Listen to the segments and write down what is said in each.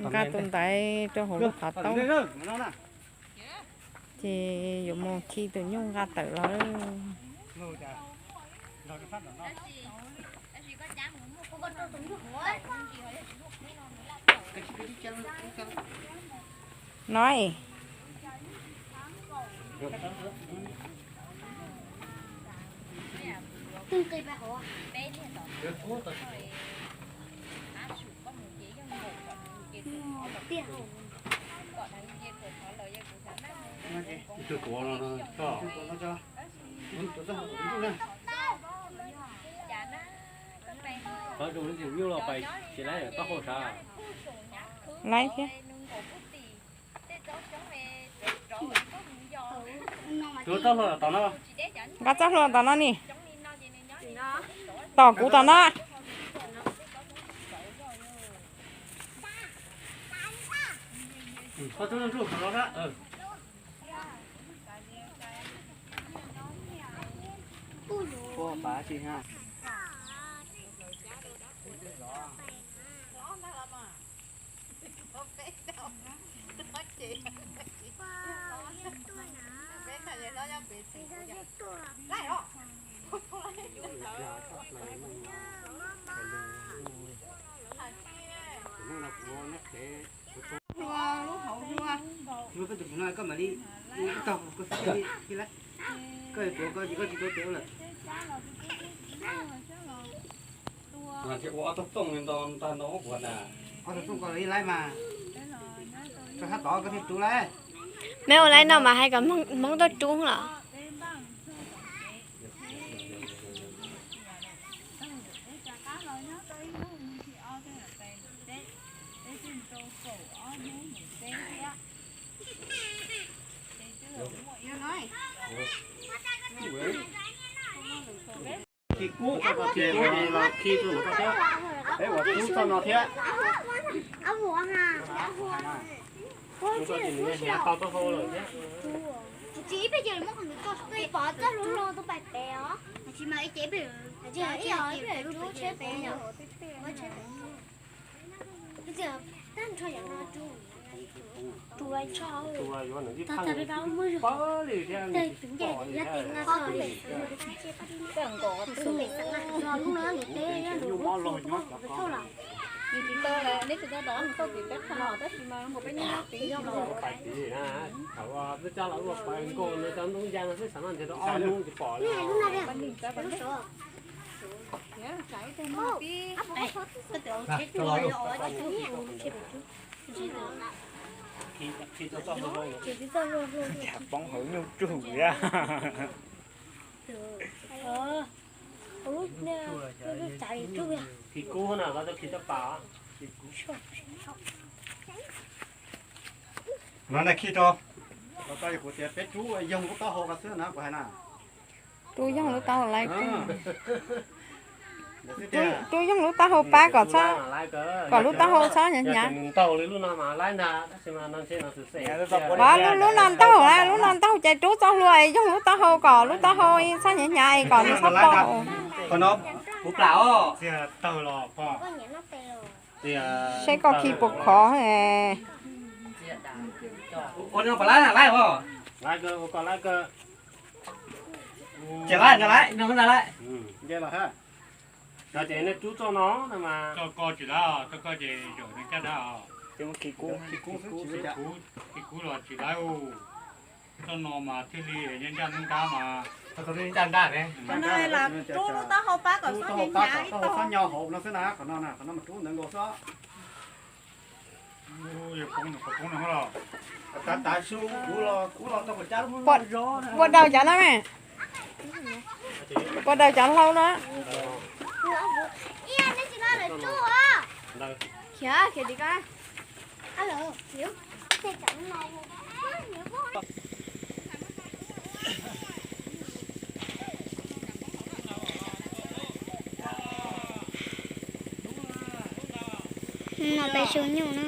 Nqa tus ntaiv rau hauv lub qhov taub, ces yuav mus khi tus nyuj nqa tawm los. No. Laib thiab. Nqa txoj hlua tom no ni. Tom kuv tom no. Lub hauv hlua, koj mam li, koj tuav koj ces koj tsis tau tiav lawm. Ua ob tug txooj li ntau ntag ntau ua na. Ob tug txooj koj li laib mas, koj sab tod koj thiaj rub laib. Meb ua laib no mas hais kom Hmoob tuaj rub los. Khi kub, khi kub los khi rau nram koj thiab. Peb ua rub txoj no thiab. Rub txoj ces nws hnyav tau taub hau lawm thiab. Ua yuav nws ib pheej pawg li thiab nws tsis pom li thiab. Nws tsis tau, neb tsis tau dov nws txoj kev peb qho no tab sis mas nkaus peb nyob nyob tid. Pais tid na, thaum twb coj los ua pais nkaus nws cov ntoo ncas no xwb, xav no ntshe tau ob hnub tsis pom li. Poob hauv nyuj tsuj a. Khi kub na, koj tau khi tau pas. No na khi rau. Kuv tias peb rub yoog lub taub hau ko xwb na kuv hais na. Rub yoog lub taub hau laib. Rub yoog lub taub hau pab kom txhob, kom lub taub hau txhob hnyav hnyav. Lub, lub no ntaug, lub no ntaug ces rub txoj hlua yoog lub taub hau kom lub taub hau txhob hnyav hnyav es kom nws txhob pom. Saib koj khi puas khov. Ces lawm, no lawm. No ces nej rub txoj no mas. Txoj ko tsis lawm, txoj ko ces zaum nws caj dab os. Ces khi kub, khi kub los tsis lawm. Txoj no mas thiaj li ncaj ncaj ntab ntab mas. Txoj no lam rub lub taub hau pab kom xob hnyav hnyav ib tog. Xob nyo hauv no xwb na, qhov no na, qhov no mas rub ntawd nkaus xwb. Puas daws cov no me? Puas daws cov hlau no? Khiav, khiav tim ko. No peb su nyuj na.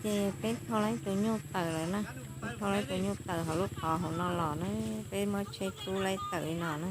Ces peb thau lawm tus nyuj tawm lawm na. Peb thau lawm tus nyuj tawm hauv lub qhov hauv no los na. Peb muab tsheb rub lawm tawm li no na.